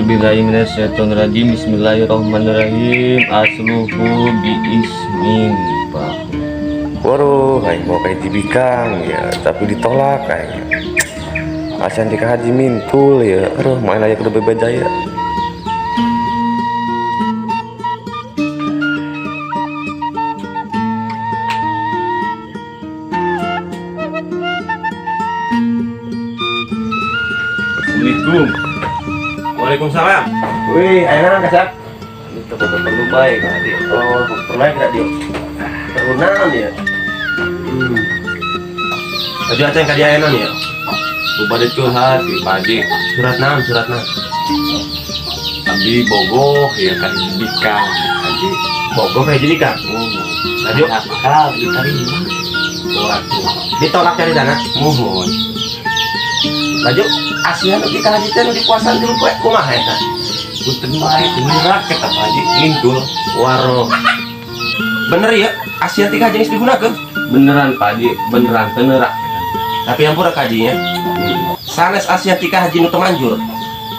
A'udzubillahi minasyaitonirrajim. Bismillahirrahmanirrahim. Asluhu bi ismin. Waduh, aing mau kayak bikang ya, tapi ditolak aing. Acan di haji mintul ya. Aduh, main aja ke bebek jaya. Assalamualaikum. Waalaikumsalam. Wih, ayeuna kasap. Itu perlu baik Haji. Oh, perlu baik enggak dia? Perlu naon ya? Baju aceng ka dia ayeuna ya? Bade curhat di Pak Haji. Surat naon, surat naon? Abi bogoh ya kan bikang Haji. Bogoh kayak jadi kang. Oh, Lanjut. Akal diterima. Waduh. Ditolak cari dana. Mohon. Lanjut. Asian nu kita haji teh nu dikuasaan tilu poe kumaha eta? Punten bae teu kita Pak Haji mintul. Waro. Bener ya, asian ti haji geus digunakeun. Beneran Pak Haji, beneran teu neurak. Tapi ampura ka hajinya. Sanes asian ti haji nu teu manjur.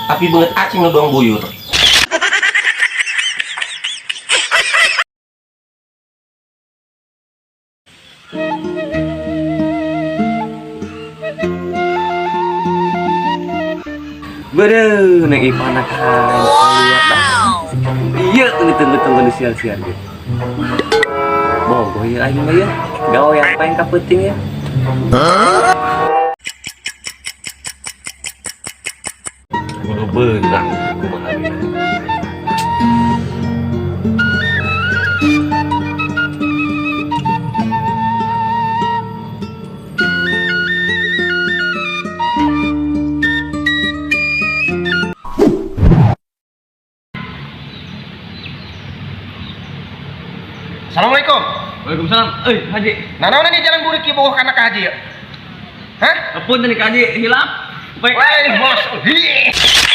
Tapi beungeut acing nu doang buyur. Beureum neng Ipana kan. Iya, tunggu-tunggu di siar-siar gitu. Bogoh ya aing mah ya. Gawe apa yang kapenting ya. Kudu beunang kumaha ge. Assalamualaikum. Waalaikumsalam. Eh, Haji. Nah, naon ini jalan burik ieu bogoh kana ka haji ya? Hah? Ampun tadi Haji hilap. Baik. Wah, bos. Hi.